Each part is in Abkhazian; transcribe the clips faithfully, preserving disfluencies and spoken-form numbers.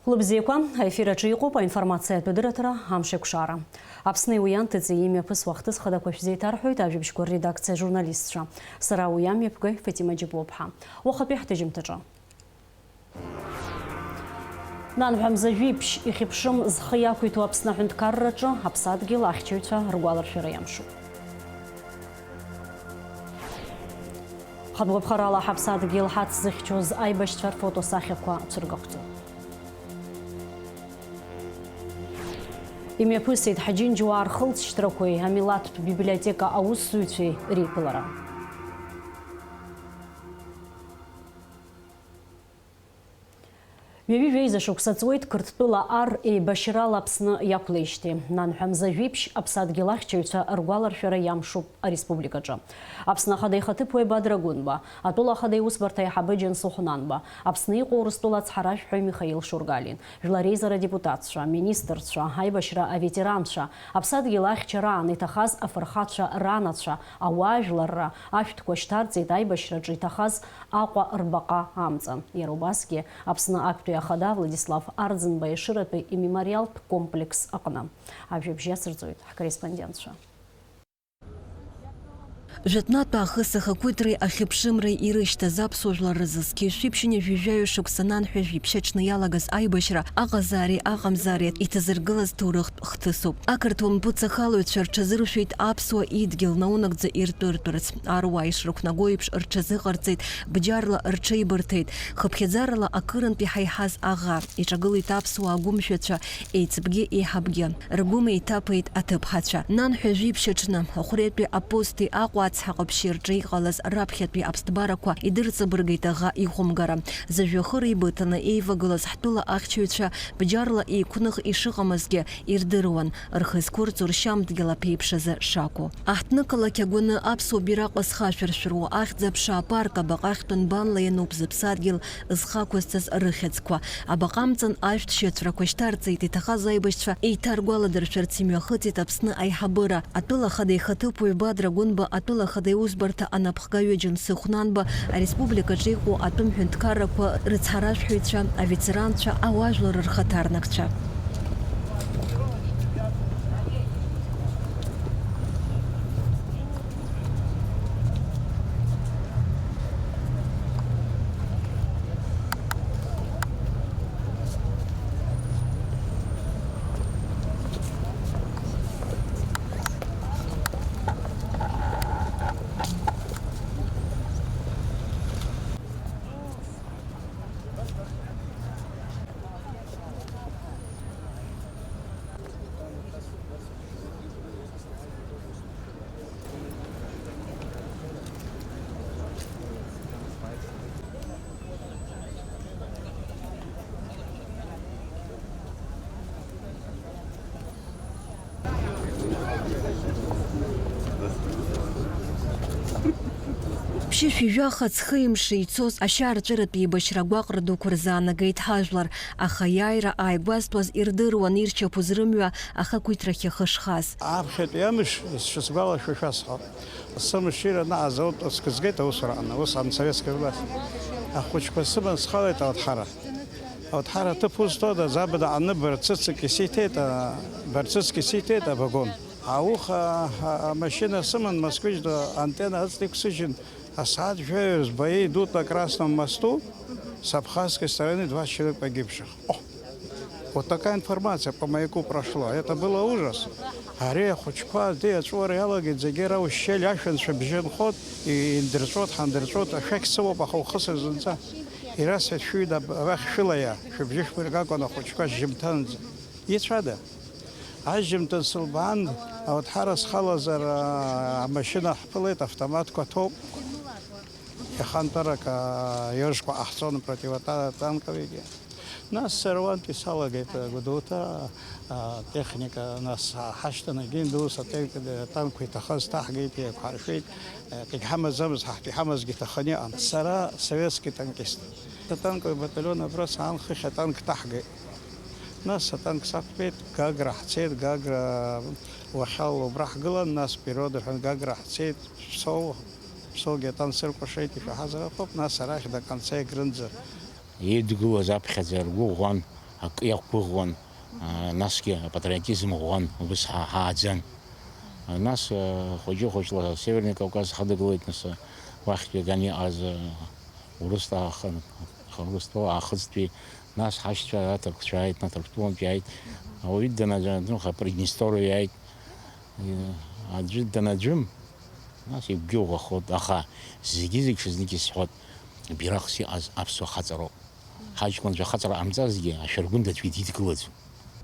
Лыбзиақәа, аефир аҿы иҟоуп аинформациатә адырраҭара Амшеикәшара. Аԥсни уи анҭыҵи имҩаԥысуа ахҭыс хадақәа шәзеиҭарҳәоит ажәабжьқәа рредакциа ажурналистцәа. Сара уи амҩаԥгаҩ Фатима Џьапуаԥҳа. Уахатәи ҳҭыжьымҭаҿы. Нанҳәа мза жәиԥшь ихьыԥшым зхы иақәиҭу Аԥсны аҳәынҭқарраҿы аԥсадгьыл ахьчаҩцәа ргәаларшәара иамшуп. Хатәгәаԥхарала ҳаԥсадгьыл ҳацзыхьчоз аибашьцәа рфотосахьақәа цәыргақәҵоуп. Имҩаԥысит ҳџьынџьуаа рхылҵшьҭрақәеи амилаҭтә библиотека аусзуҩцәеи реиԥылара. Ҩажәи жәеиза шықәса ҵуеит Қырҭтәыла ар еибашьрала Аԥсны иақәлеижьҭеи. Нанҳәа мза жәиԥшь аԥсадгьыл ахьчаҩцәа ргәаларшәара иамшуп ареспубликаҿы. Аԥсны Ахада ихаҭыԥуаҩ Бадра Гәынба, атәыла Ахада иусбарҭа аиҳабы Џьансыхә Нанба, Аԥсны иҟоу Урыстәыла ацҳаражәҳәаҩ Михаил Шургалиин, жәлар реизара адепутатцәа, аминистрцәа, аибашьра аветеранцәа, аԥсадгьыл ахьчараан иҭахаз афырхацәа ранацәа, ауаажәларра ашәҭқәа шьҭарҵеит аибашьраҿы иҭахаз Аҟәа рбаҟа амҵан. Иара убасгьы Аԥсны актәи ахада Владислав Арӡынба Ешыратәи имемориалтә комплекс аҟны. Ажәабжь иацырҵоит ҳкорреспондентцәа. Жәытәнатә аахыс ахақәиҭреи ахьыԥшымреи ирышьҭаз аԥсуа жәлар рызы зқьи жәшәи ԥшьынҩажәи жәаҩа шықәса нанҳәа жәиԥшь аҽны иалагаз аибашьра аҟазаареи аҟамзаареи иҭазыргылаз ҭоурыхтә хҭысуп. Ақырҭуа мпыҵахалаҩцәа рҽазыршәеит аԥсуа идгьыл наунагӡа иртәыртәырц. Аруаа ишрықәнаго еиԥш рҽазыҟарҵеит, бџьарла рҽеибырҭеит, хыԥхьаӡарала акырынтә иҳаиҳаз аӷа. Иҿагылеит аԥсуаа гәымшәацәа, еиҵбгьы еиҳабгьы. Ргәы меиҭаԥеит аҭыԥҳацәа. Нанҳәа жәиԥшь аҽны, Ахәреитәи апости Аҟәа ацҳа ҟаԥшьи рҿы иҟалаз раԥхьатәи аԥсҭбарақәа идырҵабыргеит аӷа ихәымгара. Зыжәҩахыр еибыҭаны еивагылаз ҳтәыла ахьчаҩцәа бџьарла еиқәных ишыҟамызгьы ирдыруан, рхы зқәырҵо ршьамҭгьал аԥеиԥш азы шакәу. Аҳҭнықалақь агәаны аԥсуа бираҟ зхашәыршәыруа, ахьӡ-аԥша апарк абаҟа ахьтә нбанла иануп зыԥсадгьыл зхы ақәызҵаз рыхьӡқәа. Абаҟа амҵан ашәҭ шьацәрақәа шьҭарҵеит, иҭахаз аибашьцәа еиҭаргәаладыршәарц имҩахыҵит Аԥсны аиҳабыра. Атәыла ахада ихаҭыԥуаҩ Бадра Гәынба, атәыла ахада иусбарҭа анапхгаҩы Џьансыхә Нанба, ареспубликаҿы иҟоу атәым ҳәынҭқаррақәа рыцҳаражәҳәаҩцәа, аветеранцәа, ауаажәлар рхаҭарнакцәа. Ԥшьышәи жәаха ҵхи мши ицоз ашьаарҵәыратә еибашьра агәаҟра дуқәа рзаанагеит ҳажәлар, аха аиааира ааигәазтәуаз ирдыруан ирчаԥоз рымҩа ахақәиҭрахь ихы шхаз. Аԥхьатәи амш сшысгәалашәо шәасҳәап. Сымшира анаҳаз ауп, скызгеит аусураҟны, усҟан советская власть. Ахәыҷқәа сыман схалеит Ауҭҳара. Ауҭҳара аҭыԥ узҭода, Забада аҟны барцыцк исиҭеит, а, барцыцк исиҭеит авагон. Ауха, а, амашьына сыман Москвич ду антенна ыҵны иқәсыжьын, асааҭ жәаҩа збаеи идут на Красном мосту с абхазской стороны два человека погибших. О! Вот такая информация по маяку прошла. Это было ужас. Ари ахәыҷқәа, ди аҵәуара иалагеит, зегьы ара ушьшьел иашәа нцәа бжьы нхот, и-, индырҵәот, ҳандырҵәот, ашәақь сымоуп, аха ухысыр зынӡа. Ирасҳәеит, шәыҩны аб-, абахь шәылаиа, шәыбжьы шәмыргакәан ахәыҷқәа шьжьымҭанӡа. Ицәада? Ажьымҭан сылбаан, ауҭҳара схалазар, аа, амашьына ҳԥылеит, автоматқәа ҭоуп. Иахантәарак, аа, ҩажәқәа ҟаҳҵон противотанковигьы. Нас сара уантәи салагеит, аа, Гәдоуҭа, аа, техника, нас ҳашьҭанагеит, ус атанк-, атанкқәа иҭахаз ҭаҳгеит, еиқәҳаршәеит, егьҳамаӡамыз, ҳаҳтәы иҳамазгьы ҭаханы иҟан. Сара советский танкист. Атанковый батальон абра саан, хыхь атанк ҭаҳгеит. Нас атанк сақәтәеит, Гагра ҳцеит, Гагра уахьала убра ҳгылан, нас Перода ҳәа Гагра ҳцеит, Ԥсоу, Ԥсоугьы атанк сыркәашеит, ишәаҳазар акәхап, нас арахь до конца Егрынӡа. Идгылаз аԥхьаӡа ргәы ӷәӷәан, Акы иақәгәыӷуан, а, насгьы апатриотизм ӷәӷәан, убас ҳа-, ҳааӡан. А, нас, а, хәыҷы-хәыҷла Северный Кавказ ҳадгылеит, нас, а, уахьтәи аган иҟаз, а, Урыстәаа ахы-, Урыстәыла аахыҵтәи, нас ҳашьцәа аҭырқәцәа ааит, аҭырқәтәылантәи ааит, ауаҩы данаӡа-, ну, ха-, Приднестровиа ааит, и-, аӡәы данаӡәым, нас игәгьы ӷәӷәахоит, аха зегьы-зегь ҽазнык исҳәоит, бирахс иҟаз аԥсуа хаҵароуп. Ҳаҷкәынцәа хаҵара ҟамҵазҭгьы, ашәаргәындацәгьа дидгылаӡом.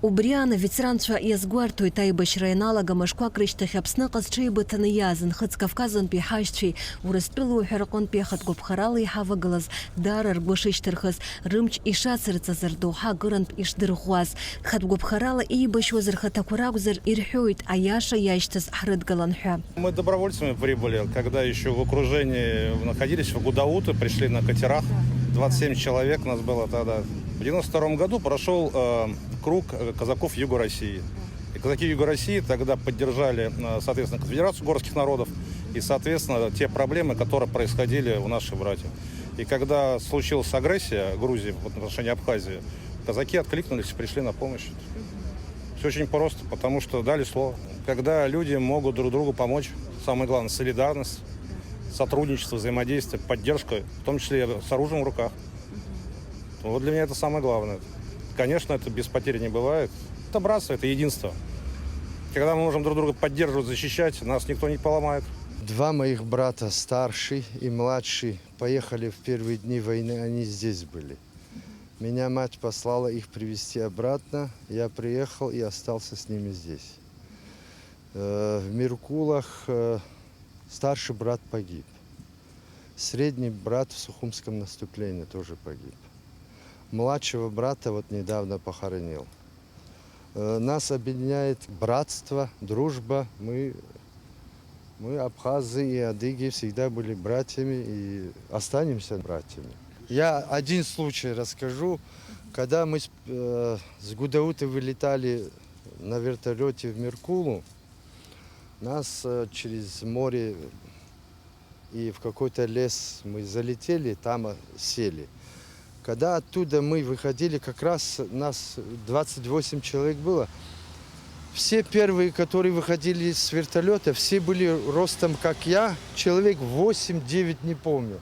Убри аан аветеранцәа иазгәарҭоит, аибашьра ианалага мышқәак рышьҭахь Аԥсныҟа зҽеибыҭаны иааз Нхыҵ Кавказынтәи ҳашьцәеи Урыстәыла уҳәа рҟынтәи ахатә гәаԥхарала иҳавагылаз даара ргәы шышьҭырхыз, рымч ишацырҵаз, рдоуҳа акырынтә ишдырӷәӷәаз. Хатә гәаԥхарала еибашьуаз рхаҭақәа ракәзар, ирҳәоит, аиаша иашьҭаз ҳрыдгалан ҳәа. Мы добровольцами прибыли, когда ещё в окружении находились, в Гудауты пришли на катерах. Двадцать семь человек нас было тогда. В девяносто втором году прошёл, э, круг, э, казаков Юга России. И казаки Юга России тогда поддержали, э, соответственно, Конфедерацию горских народов и, соответственно, те проблемы, которые происходили у наших братьев. И когда случилась агрессия Грузии в отношении Абхазии, казаки откликнулись и пришли на помощь. Всё очень просто, потому что дали слово. Когда люди могут друг другу помочь, самое главное, солидарность, сотрудничество, взаимодействие, поддержка, в том числе и с оружием в руках. Вот для меня это самое главное. Конечно, это без потерь не бывает. Это братство, это единство. Когда мы можем друг друга поддерживать, защищать, нас никто не поломает. Два моих брата, старший и младший, поехали в первые дни войны, они здесь были. Меня мать послала их привезти обратно, я приехал и остался с ними здесь. Э, в Меркулах, э, старший брат погиб. Средний брат в Сухумском наступлении тоже погиб. Младшего брата вот недавно похоронил. Э, нас объединяет братство, дружба. Мы, мы, абхазы и адыги, всегда были братьями и останемся братьями. Я один случай расскажу. Когда мы с, э, с Гудауты вылетали на вертолёте в Меркулу, нас, э, через море и в какой-то лес мы залетели, там, э, сели. Когда оттуда мы выходили, как раз нас двадцать восемь человек было, все первые, которые выходили с вертолёта, все были ростом, как я, человек восемь-девять, не помню.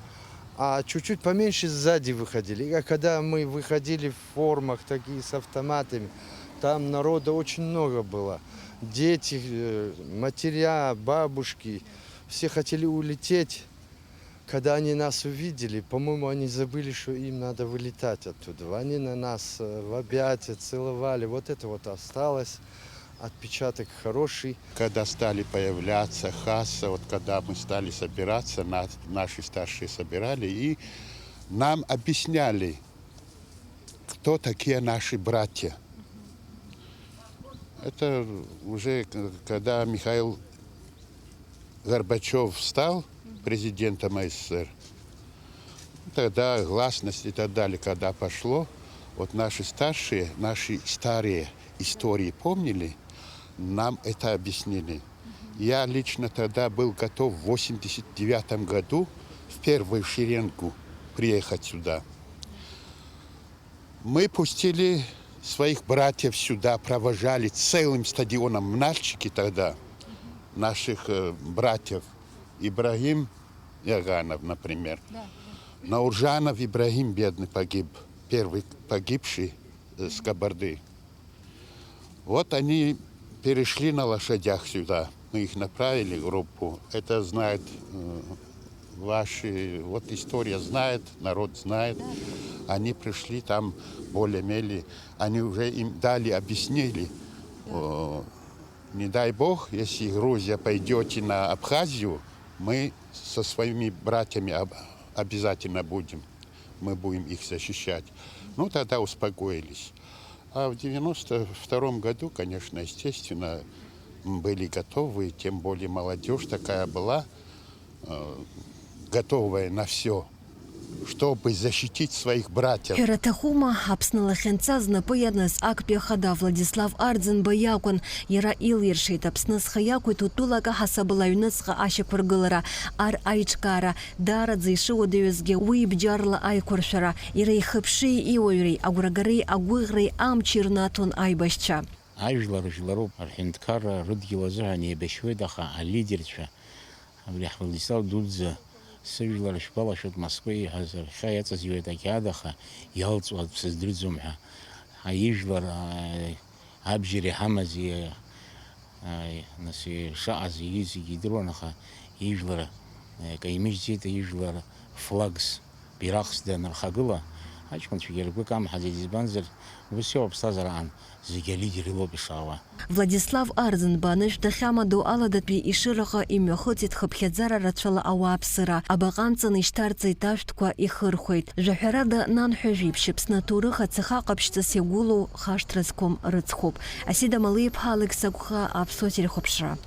А чуть-чуть поменьше сзади выходили. А когда мы выходили в формах, такие с автоматами, там народа очень много было. Дети, э, матеря, бабушки, все хотели улететь. Когда они нас увидели, по-моему, они забыли, что им надо вылетать оттуда. Они на нас, э, в объятия целовали. Вот это вот осталось. Отпечаток хороший. Когда стали появляться хассы, вот когда мы стали собираться, на-, наши старшие собирали, и нам объясняли, кто такие наши братья. Это уже к-, когда Михаил Горбачёв стал президентом А С С Р, тогда гласность и так далее, когда пошло, вот наши старшие, наши старые истории помнили, нам это объяснили. Я лично тогда был готов в восемьдесят девятом году в первую шеренгу приехать сюда. Мы пустили своих братьев сюда, провожали целым стадионом в Нальчике тогда наших, э, братьев. Ибрагим Яганов, например. Да, да. Науржанов Ибрагим, бедный, погиб. Первый погибший, э, с Кабарды. Вот они перешли на лошадях сюда. Мы их направили, группу. Это знает, э, ваши, вот история знает, народ знает. Да. Они пришли там более-менее, они уже им дали, объяснили. Да. О, не дай бог, если Грузия пойдёте на Абхазию, мы со своими братьями об-, обязательно будем. Мы будем их защищать. Ну, тогда успокоились. А в девяносто втором году, конечно, естественно, м, были готовы, тем более молодёжь такая была, э, готовая на всё. чтобы защитить своих братьев. Ҳәара аҭахума, Аԥсны лахьынҵа знапы ианыз актәи ахада Владислав Арӡынба иакәын. Иара илиршеит, Аԥсны зхы иақәиҭу тәылак аҳасабала аҩныҵҟа ашьақәыргылара, ар аиҿкаара, даараӡа ишыуадаҩызгьы уи ибџьарла аиқәыршәара, иара ихыԥши иуаҩреи, агәрагареи агәыӷреи амч ирнаҭон аибашьцәа. Ажәлар жәларуп, рҳәынҭқарра рыдгьыл азыҳәан еибашьуеит, аха алидерцәа, абри ҳВладислав дуӡӡа, сыжәлар шәгәалашәоит Москва ииҳәаз, рхьаа иаҵазҩуеит ақьаад, аха иалҵуа сыздырӡом ҳәа. Ҳа ижәлар, аа, абџьар иҳамази, аа, нас ишаҟаз, ииз зегьы идыруан, аха ижәлар, аа, каимыжьӡеит, ижәлар флагс, бирахс данырхагыла, аҷкәынцәагьы ргәы камҳаӡеит, избанзар, ус иоуп аԥсҭазаараан, зегьы алидер илоуп ишаауа. Владислав Арӡынба анышә дахьамадоу аладатәи Ешыраҟа имҩахыҵит хыԥхьаӡара рацәала ауааԥсыра. Абаҟа амҵан ишьҭарҵеит ашәҭқәа, ихырхәеит. Жәаҳәарада, нанҳәа жәиԥшь Аԥсны аҭоурых ацаха ҟаԥшьҵас иагәылоу хашҭра зқәым рыцхуп. Асида Малиԥҳа, Алекс Агәхаа, Аԥсуа телехәаԥшра.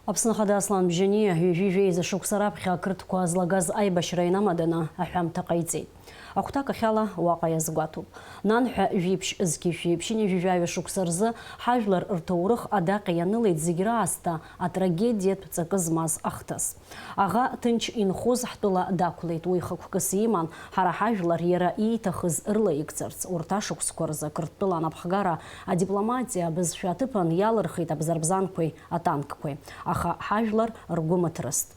Аԥсны Ахада Аслан Бжьаниа ҩажәи жәеиза шықәса раԥхьа ақырҭқәа злагаз аибашьра инамаданы аҳәамҭа ҟаиҵеит. Ахәҭак ахьала уаҟа иазгәаҭоуп. Нанҳәа жәиԥшь зқьи жәшәи ԥшьынҩажәи жәаҩа шықәса рзы ҳажәлар рҭоурых адаҟьа ианылеит зегь раасҭа атрагедиатә ҵакы змаз ахҭыс. Аӷа ҭынч инхоз ҳтәыла дақәлеит, уи хықәкыс иман, ҳара ҳажәлар иара ииҭахыз рылаигӡарц. Урҭ ашықәсқәа рзы Қырҭтәыла анапхгара адипломатиа абызшәа аҭыԥан иалырхит абзарбзанқәеи атанкқәеи, аха ҳажәлар ргәы мыҭрыст.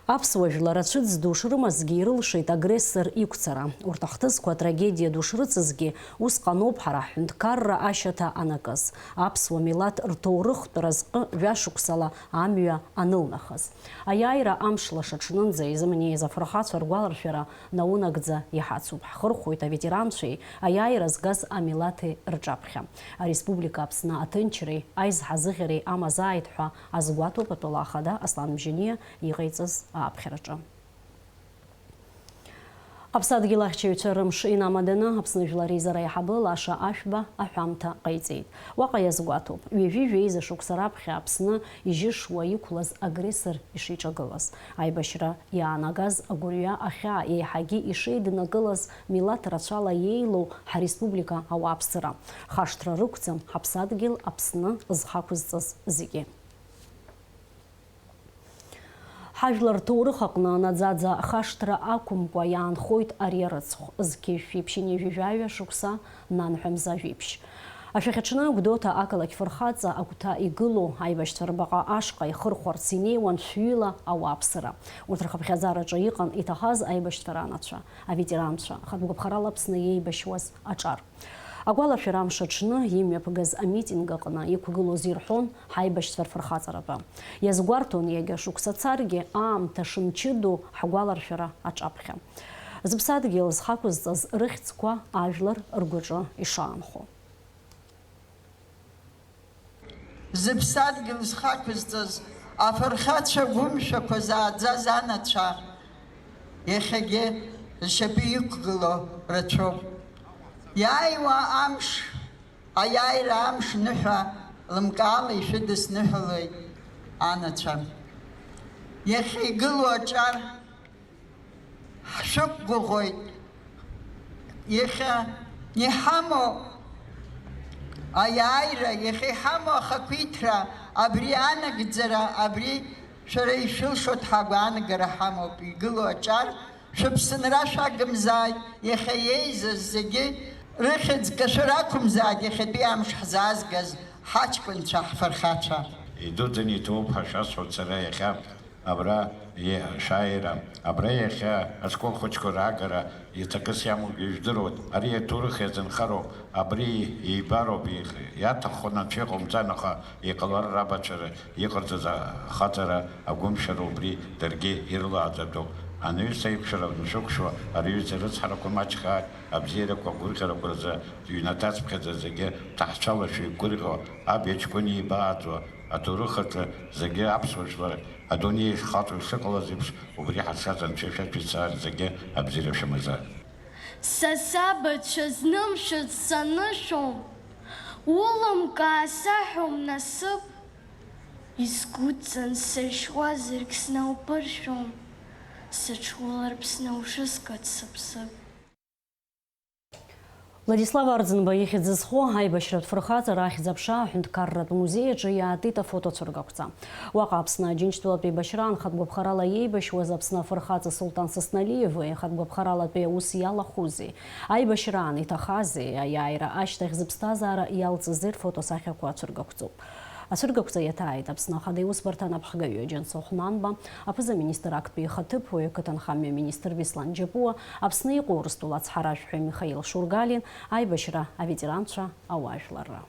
Аԥсуа жәлар ацәыӡ ду шрымазгьы ирылшеит агрессор иқәцара. Урҭ ахҭысқәа атрагедиа ду шрыцызгьы, ус ҟаноуп ҳара ҳҳәынҭқарра ашьаҭа анакыз, аԥсуа милаҭ рҭоурыхтә разҟы жәашықәсала амҩа анылнахыз. Аиааира амш лаша аҽнынӡа изымнеиз афырхацәа ргәаларшәара наунагӡа иҳацуп. Ҳхырхәоит аветеранцәеи аиааира згаз амилаҭи рҿаԥхьа. Ареспублика Аԥсны аҭынчреи аизҳазыӷьареи амазааит ҳәа азгәаҭоуп атәыла ахада Аслан Бжьаниа иҟаиҵаз ааԥхьараҿы. Аԥсадгьыл ахьчаҩцәа рымш инамаданы Аԥсны Жәлар Реизара аиҳабы Лаша Ашәба аҳәамҭа ҟаиҵеит. Уаҟа иазгәаҭоуп, ҩажәи жәеиза шықәса раԥхьа Аԥсны ижьышуа иқәлаз агрессор ишиҿагылаз, аибашьра иаанагаз агәырҩа ахьаа еиҳагьы ишеиднакылаз милаҭ рацәала иеилоу ҳареспублика ауааԥсыра. Хашҭра рықәӡам ҳаԥсадгьыл Аԥсны зхы ақәызҵаз зегьы. Ҳажәлар рҭоурых аҟны наӡаӡа хашҭра ақәымкәа иаанхоит ари арыцхә, зқьи жәшәи ԥшьынҩажәи жәаҩа шықәса нанҳәа мза жәиԥшь. Ашәахьаҽны Гәдоуҭа ақалақь фырхаҵа агәҭа игылоу аибашьцәа рбаҟа ашҟа ихырхәарц инеиуан шәҩыла ауааԥсыра. Урҭ рхыԥхьаӡараҿы иҟан иҭахаз аибашьцәа ранацәа, аветеранцәа, хатә гәаԥхарала Аԥсны иеибашьуаз аҿар. Агәалашәара амш аҽны имҩаԥгаз амитинг аҟны иқәгылоз ирҳәон ҳаибашьцәа рфырхаҵаратәы. Иазгәарҭон, иагьа шықәса царгьы, аамҭа шымчыду ҳгәаларшәара аҿаԥхьа. Зыԥсадгьыл зхақәызҵаз рыхьӡқәа ажәлар ргәаҿы ишаанхо. Зыԥсадгьыл зхақәызҵаз афырхацәа гәымшәақәа зааӡаз анацәа, иахьагьы зшьапы иқәгыло рацәоуп. Иааиуа амш, аиааира амш ныҳәа лымкаала ишәыдысныҳәалоит анацәа. Иахьа игылоу аҿар Ҳшәықәгәыӷуеит. Иахьа иҳамоу аиааира, иахьа иҳамоу ахақәиҭра, абри анагӡара, абри шәара ишәылшо ҳгәаанагара ҳамоуп, игылоу аҿар шәыԥсынра шәагымзааит, иахьа иеизаз зегьы рыхьӡ кашәар акәымзааит, иахьатәи амш ҳзаазгаз ҳаҷкәынцәа, ҳфырхацәа. Идуӡӡаны иҭабуп ҳәа шәасҳәоит сара иахьа. Абра, е, шәааира, абра иахьа ашкол хәыҷқәа раагара иҵакыс иамоугьы ижәдыруеит. Ари аҭоурых иазынхароуп, абри еибароуп, иаҭаххо анцәа иҟоумҵан, аха иҟалар рабацәа иҟарҵаз ахаҵара, агәымшәара убри даргьы ирылааӡатәуп. Анаҩс аиқәшәара аншәықәшәо, ари аҩыза арыцҳарақәа маҷхааит, абзиарақәа, агәырӷьарақәа рзы ҩнаҭацыԥхьаӡа зегьы ҭаҳцәала шәеигәырӷьо, аб иҷкәын иибааӡо, аҭоурых аҿы зегьы аԥсуа жәлар Адунеи ишхаҵоу ишыҟалаз еиԥш, убри ҳазшаз Анцәа ишәашәицааит зегьы абзиара шәымазааит. Са сабацәа знымшәац санышәом, улымкаа саҳәом насыԥ, Исгәыдҵан сашьуазаргь сналԥыршәом, сыҽуаларԥсны ушыскац сыԥсып. Владислав Арӡынба ихьӡ зху аибашьратә фырхаҵара ахьӡ-аԥша аҳәынҭқарратә музеи аҿы иаатит афотоцәыргақәҵа. Уаҟа Аԥсны Аџьынџьтәылатәи еибашьраан хатәгәаԥхарала иеибашьуаз Аԥсны афырхаҵа Сулҭан Сасналиеви хатәгәаԥхаралатәи аус иалахәузеи, аибашьраан иҭахази, аиааира ашьҭахь зыԥсҭазаара иалҵызи рфотосахьақәа ацәыргақәҵоуп. Ацәыргақәҵа иаҭааит Аԥсны Ахада Иусбарҭа анапхгаҩы Џьансыхә Нанба, аԥыза-министр актәи ихаҭыԥуаҩ, ақыҭанхамҩа министр Беслан Џьапуа, Аԥсны иҟоу Урыстәыла ацҳаражәҳәаҩ Михаил Шургалиа, аибашьра аветеранцәа, ауаажәларра.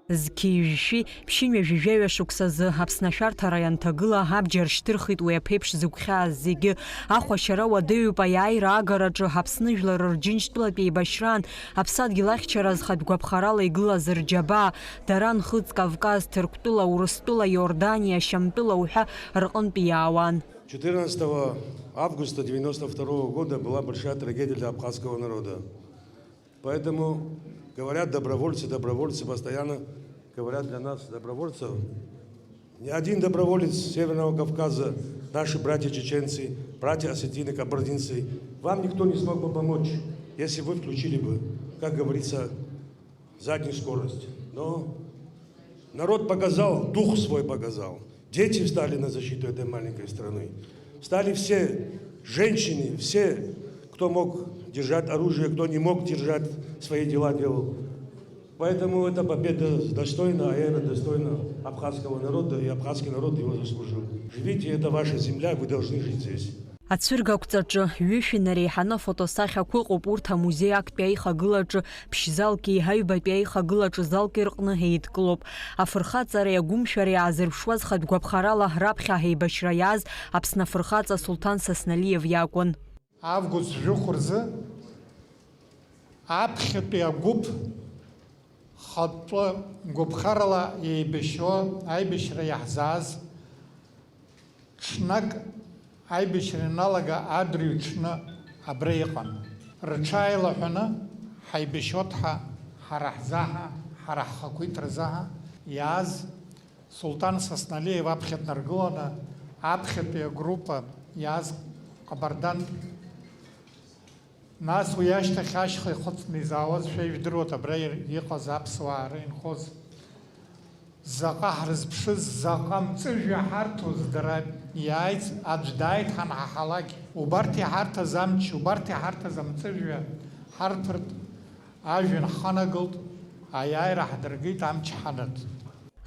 Зқьи жәшәи ԥшьынҩажәи жәаҩа шықәсазы Аԥсны ашәарҭара ианҭагыла, абџьар шьҭырхит уи аԥеиԥш зыгәхьааз зегьы. Ахәашьара уадаҩуп аиааира агараҿы Аԥсны жәлар рџьынџьтәылатә еибашьраан, аԥсадгьыл ахьчара азхатә гәаԥхарала игылаз рџьабаа, дара Нхыҵ Кавказ, Ҭырқәтәыла, Урыстәыла, Иорданиа, Шьамтәыла уҳәа рҟынтә иаауан. Четырнадцатого августа девяносто второго года была большая трагедия для абхазского народа. Поэтому говорят добровольцы, добровольцы, постоянно говорят для нас добровольцев. Ни один доброволец Северного Кавказа, наши братья чеченцы, братья осетины, кабардинцы, вам никто не смог бы помочь, если вы включили бы, как говорится, заднюю скорость. Но народ показал, дух свой показал. Дети встали на защиту этой маленькой страны. Встали все, женщины, все, кто мог держать оружие, кто не мог держать, свои дела делал. Поэтому эта победа достойна, а это достойно абхазского народа, и абхазский народ его заслужил. Живите, это ваша земля, вы должны жить здесь. Ацәыргақәҵаҿы ҩышәи нареиҳаны афотосахьақәа ыҟоуп, урҭ амузеи актәи аихагылаҿы ԥшь-залки аҩбатәи аихагылаҿы залки рҟны еидкылоуп. Афырхаҵареи агәымшәареи аазырԥшуаз хатә гәаԥхарала раԥхьа аибашьра иааз Аԥсны афырхаҵа Сулҭан Сасналиев иакәын. Август жәохә рзы аԥхьатәи агәыԥ хатәы гәаԥхарала еибашьуа аибашьра иаҳзааз ҽнак аибашьра ианалага адырҩаҽны абра иҟан. Рҽааилаҳәаны ҳаибашьуеит ҳәа ҳара ҳзаҳа, ҳара ҳхақәиҭразаҳа иааз Сулҭан Сасналиев аԥхьа днаргыланы аԥхьатәи агруппа иааз Ҟабардантә Нас уи ашьҭахь ашьха ихыҵны изаауаз шәа ижәдыруеит абра иҟаз аԥсуаа ры инхоз заҟа ҳрызԥшыз, заҟа мҵәыжәҩа ҳарҭоз дара иааиз, аӡә дааит ҳанҳаҳалак, убарҭ иҳарҭаз амч, убарҭ иҳарҭаз амҵәыжәҩа ҳарҭартә ажәҩан ҳханагалт, аиааира ҳдыргеит амч ҳанаҭ.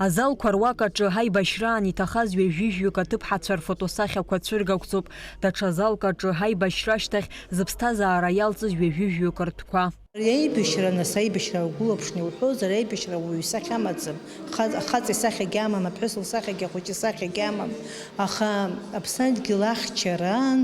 Азалқәа руак аҿы аибашьраан иҭахаз ҩажәижәҩык аҭыԥҳацәа рфотосахьақәа цәыргақәҵоуп, даҽа залк аҿы аибашьра ашьҭахь зыԥсҭазаара иалҵыз ҩажәижәҩык ртәқәа. Ари аибашьра, нас, аибашьра угәылаԥшны иуҳәозар, аибашьра уаҩ исахьа амаӡам, ха-, ахаҵа исахьагьы амам, аԥҳәыс лсахьагьы, ахәыҷы исахьагьы амам, аха аԥсадгьыл ахьчараан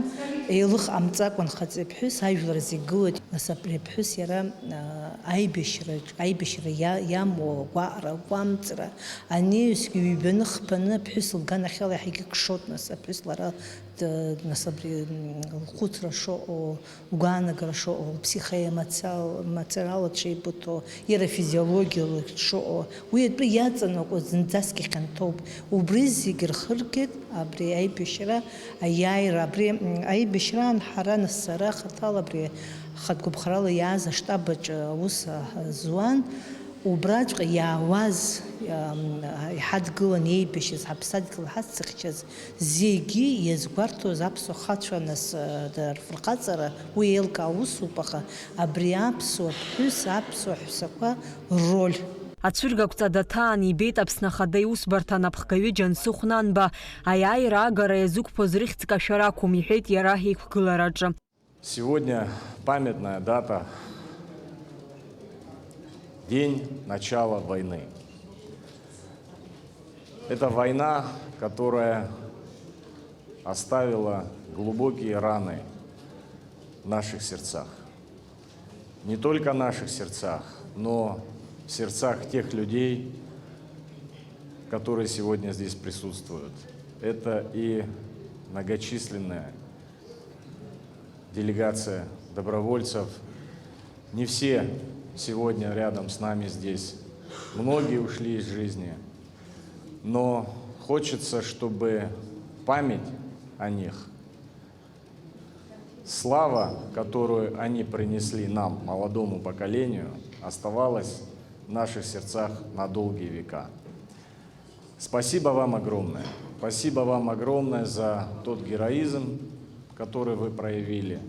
еилых ҟамҵакәан хаҵеи ԥҳәыс ажәлар зегь гылоит, нас, абри аԥҳәыс иара, аа, аибашьраҿ, аибашьра иа-, иамоу агәаҟра, агәамҵра, анаҩсгьы ҩбаны, хԥаны аԥҳәыс лганахьала иаҳагьы кшоит, нас, аԥҳәыс лара д-, нас, абри, м, лхәыцра шыҟоу, лгәаанагара шыҟоу, лԥсихеи амациал-, мациала дшеибыҭоу, иара афизиологиала дшыҟоу, уи атәы иаҵанакуа зынӡаск ихьанҭоуп. Убри зегь рхыргеит абри аибашьра аиааира, абри, м, аибашьраан ҳара, нас, сара хаҭала абри хатә гәаԥхарала иааз аштаб аҿы аус, а, зуан. Убраҵәҟьа иаауаз, ам, иҳадгылан еибашьыз, ҳаԥсадгьыл ҳаццыхьчаз зегьы иазгәарҭоз аԥсуа хацәа, нас, а, рфырхаҵара уи еилкаау усуп, аха абри аԥсуа ԥҳәыс, аԥсуа ҳәсақәа рроль. Ацәыргақәҵа даҭаан ибеит Аԥсны Ахада Иусбарҭа анапхгаҩы Џьансыхә Нанба, аиааира агара иазықәԥоз рыхьӡ кашәар ақәым, иҳәеит иара иқәгылараҿы. Сегодня памятная дата, день начала войны. Это война, которая оставила глубокие раны в наших сердцах. Не только в наших сердцах, но в сердцах тех людей, которые сегодня здесь присутствуют. Это и многочисленные делегация добровольцев. Не все сегодня рядом с нами здесь. Многие ушли из жизни. Но хочется, чтобы память о них, слава, которую они принесли нам, молодому поколению, оставалась в наших сердцах на долгие века. Спасибо вам огромное. Спасибо вам огромное за тот героизм, который вы проявили.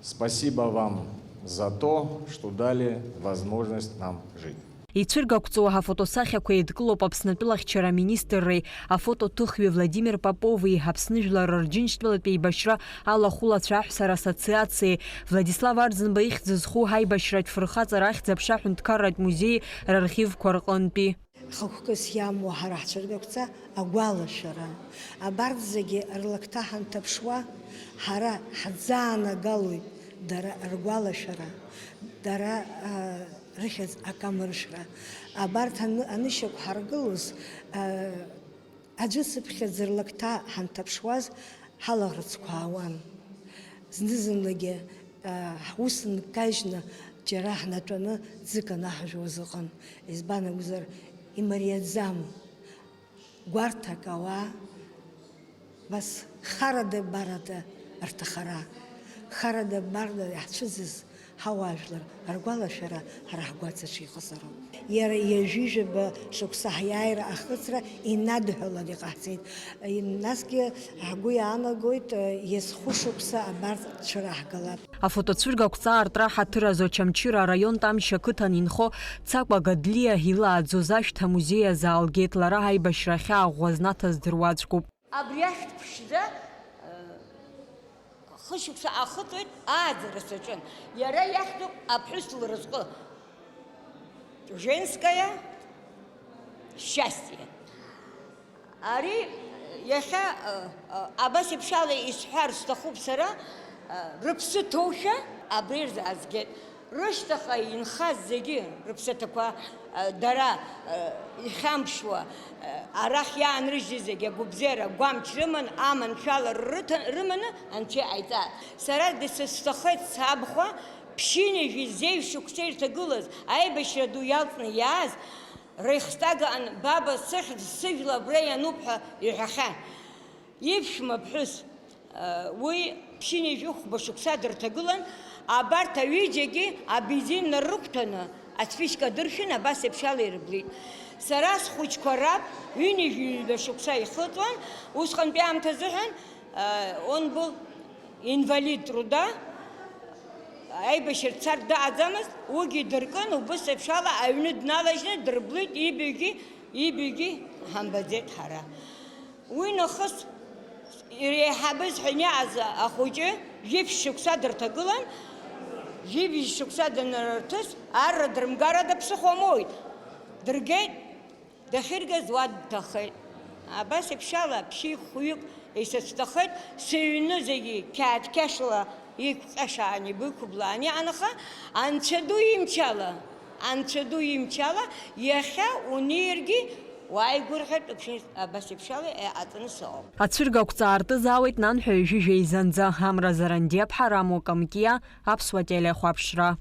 Спасибо вам за то, что дали возможность нам жить. Ицәыргақәҵоу ҳафотосахьақәа еидкылоуп Аԥснатәылахьчара аминистрреи афотоҭыхҩы Владимир Попови, Аԥсны Жәлар Рџьынџьтәылатә Еибашьра алахәылацәа аҳәсара ассоциациеи, Владислав Арӡынба ихьӡ зху ҳаибашьратә фырхаҵара ахьӡ-аԥша аҳәынҭқарратә музеи рархивқәа рҟынтәи. Хықәкыс иамоу ҳара ҳцәыргақәҵа агәалашәара. Абарҭ зегьы рлакҭа ҳанҭаԥшуа, ҳара ҳӡаанагалоит дара ргәалашәара, дара, а, рыхьӡ акамыршәра. Абарҭ аны-, анышьақәа ҳаргылоз, а, аӡәы цыԥхьаӡа рлакҭа ҳанҭаԥшуаз, ҳалаӷырӡқәа аауан. Зны-зынлагьы, а, ҳус нкажьны џьара ҳнатәаны ӡык анаҳажәуаз ыҟан. Избан акәзар, имариаӡам гәарҭак ауаа, бас харада-барада рҭахара, харада-барада иаҳцәыӡыз ҳауаажәлар ргәалашәара ҳара ҳгәаҵаҿы иҟазароуп. Иара ҩажәижәаба шықәса ҳиааира ахыҵра инадҳәалан иҟаҳҵеит. Насгьы ҳгәы иаанагоит, иазхәышықәса абарҭ цәыраҳгалап. Афотоцәыргақәҵа аартра ҳаҭыр азы Очамчыра араион Тамшь ақыҭан инхо Цакәа Гадлиа илааӡоз ашәҭ амузеи азы аалгеит, лара аибашьра ахьаа ӷәӷәа знаҭаз дыруаӡәкуп. Абри ашәҭ ԥшӡа, э, хышықәса ахыҵуеит, ааӡара саҿын. Иара иахьӡуп аԥҳәыс лразҟы. Женское счастье. Ари иахьа, э, э, абас еиԥшала исҳәар сҭахуп сара, э, рыԥсы ҭоушәа абри рзаазгеит. Рышьҭахьҟа инхаз зегьы рыԥсаҭақәа, э, дара, э, ихьамԥшуа, э, арахь иаанрыжьыз зегьы агәыбзиара, гәамч рыман, аманшәалара рыҭа-, рыманы анцәа иҟаиҵааит. Сара дысызҭахеит сабхәа, ԥшьынҩажәи зеижә шықәса ирҭагылаз, аибашьра ду иалҵны иааз, Рейхстаг аҟны, баба, сыхьӡ сыжәла абра иануп ҳәа иҳәахьан. Иԥшәма ԥҳәыс, уи ԥшьынҩажәи хәба шықәса дырҭагылан, абарҭ аҩыџьагьы абензин нарықәҭәаны, аспичка дыршәын, абас еиԥшала ирыблит. Сара схәыҷқәа раб ҩынҩажәи ҩба шықәса ихыҵуан, усҟантәи аамҭазыҳәан, он был инвалид труда, аибашьра дцар дааӡамызт, уигьы дыркын, убыс еиԥшала аҩны дналажьны дырблит, ибаҩгьы, ибаҩгьы ҳамбаӡеит ҳара. Уи нахыс иреиҳабыз ҳәа ианиааз ахәыҷы жәиԥшь шықәса дырҭагылан, жәибжь шықәса данрырҭыс, арра дрымгарада ԥсыхәа моуит. Дыргеит, дахьыргаз уа дҭахеит. Абас еиԥшала ԥшьҩык-хәҩык исыцәҭахеит, сыҩны зегьы қьаад қьашала иқәҟьашаан, игәы иқәыблаан иҟан, аха Анцәа ду имчала, Анцәа ду имчала, иахьа унеиргьы уааигәырӷьартә уԥшын, абас еиԥшала иҟаҵаны сыҟоуп. Ацәыргақәҵа аартызаауеит нанҳәа ҩажәи жәеизанӡа. Амра Зарандиаԥҳа, Рамо Камкиа, Аԥсуа телехәаԥшра.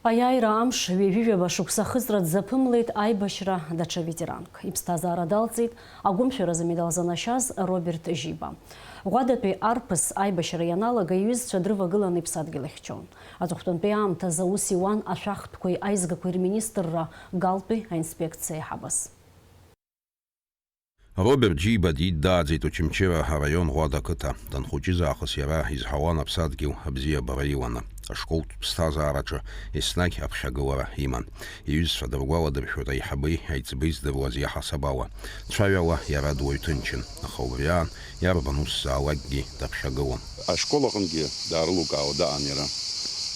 Аиааира амш ҩажәижәаба шықәса ахыҵра дзаԥымлеит аибашьра даҽа ветеранк. Иԥсҭазаара далҵит агәымшәаразы амедал занашьаз Роберт Жьиба. Ӷәадатәи арԥыс аибашьра ианалага иҩызцәа дрывагыланы иԥсадгьыл ихьчон. Аҵыхәтәантәи аамҭазы аус иуан ашәахтәқәеи аизгақәеи рминистрра, Галтәи аинспекциа аиҳабыс. Роберт Џьиба дидааӡеит Очамчыра араион Ӷәада ақыҭа. Данхәыҷыз аахыс иара изҳауан аԥсадгьыл абзиабара иуаны. Ашколтә ԥсҭазаараҿы еснагь аԥхьагылара иман. Иҩызцәа дыргәаладыршәоит аиҳабеи аиҵбеи здыруаз иаҳасаб ала. Цәаҩала иара дуаҩ ҭынчын, аха убри аан иарбан ус заалакгьы даԥхьагылон. Ашкол аҟынгьы даарылукаауа даан иара.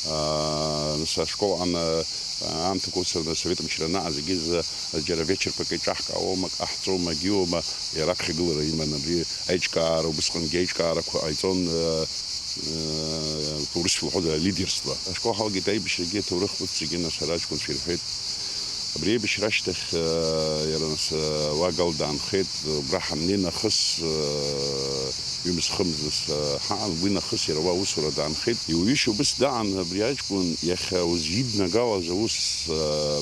Аа, нас ашкол аҟны, аа, аамҭақәа ус рны, асовет мчра анаҟа зегьы рзы џьара вечерқәак еиҿаҳкаауама, ҟаҳҵома, агьиуама, иара аԥхьагылара иман абри аиҿкаара, убысҟангьы аиҿкаарақәа ҟаиҵон, аа, аа, урысшәа лҳәозар, лидерство. Ашкол ҳалагеит аибашьрагьы, аҭоурых ус зегьы, нас ара аҷкәынцәа ирҳәеит. Абри аибашьра ашьҭахь, э, иара нас, э, уа Гал даанхеит, убра ҳаннеи нахыс, э, ҩымз-хымз нас, э, ҳаан, уи нахыс иара уа аусура даанхеит. Иуҩышьа убыс даан абри аҷкәын иахьа узиднагалаз аус, э,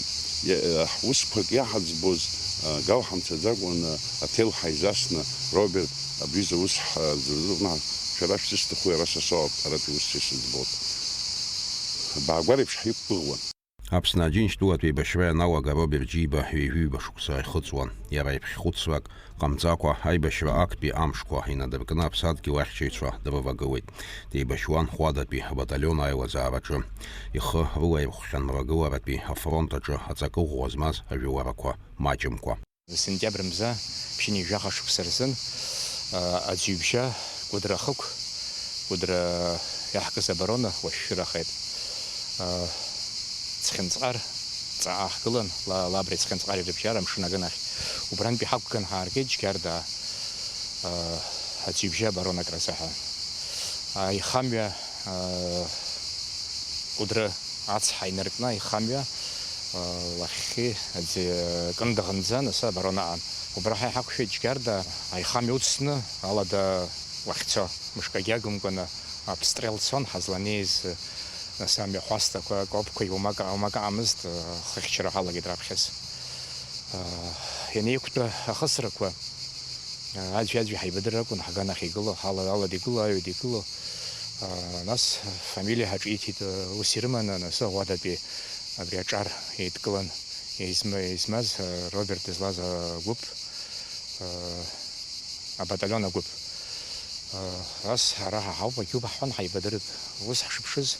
иа-, э, ҳусқәак иаҳаӡбоз, э, Гал ҳамцаӡакәан, э, аҭел ҳаизасны, Роберт, абри заус ҳ-, зырзыҟны шәара шәзысҭаху иара са соуп, аратәи ус исыӡбоит. Баагәареиԥш ҳиқәгәыӷуан. Аԥсны Аџьынџьтәылатә еибашьра ианалага Роберт Џьиба ҩажәи ҩба шықәса ихыҵуан. Иара иԥхьхәыцрак ҟамҵакәа, аибашьра актәи амшқәа инадыркны аԥсадгьыл ахьчаҩцәа дрывагылеит. Деибашьуан Ҟәадатәи абаталион аилазаараҿы. Ихы рылаирхәхьан мрагыларатәи афронт аҿы аҵакы ӷәӷәа змаз ажәыларақәа маҷымкәа. Сентиабр мза, ԥшьынҩажәаха шықәса рзын, а, аӡҩыбжьа Кәыдры ахықә, Кәыдры иаҳкыз оборона уашәшәырахеит. А, Цхьынҵҟар ҵаа ҳгылан, Ла-, Лабреи Цхьынҵҟари рыбжьара амшын агынахь. Убрантәи ҳақәган ҳааргеит Џьгьарда, а, аӡҩыбжьа оборонак рзыҳәа. Аихамҩа, а, Кәыдры ацҳа инаркны аихамҩа, а, лахьхьи аӡы кындыӷынӡа нас абарон аан. Убра ҳа иҳақәшәеит Џьгьарда, аихамҩа уцны алада уахьцо, мышкагьы агымкәаны абстрел цон, ҳазланеиз, нас амҩахәасҭақәа, акопқәа иумак, аумак аамызт, хыхьчара ҳалагеит раԥхьаз. А, Ианеиқәтәа ахысрақәа, а, аӡәи-аӡәи ҳаибадырра акәын, ҳганахь игыло, ҳала-, алада игыло, аҩада игыло. А, Нас фамилиа ҳаҿиҭит, а, ус ирыманы, нас Ӷәадатәи абри аҿар еидкылан, изма-, измаз, а, Роберт дызлаз агәыԥ, а, абаталион агәыԥ. А, Ас ара ҳаҳауп, агьуп ҳҳәан, ҳаибадырып. Ус ҳшыԥшыз,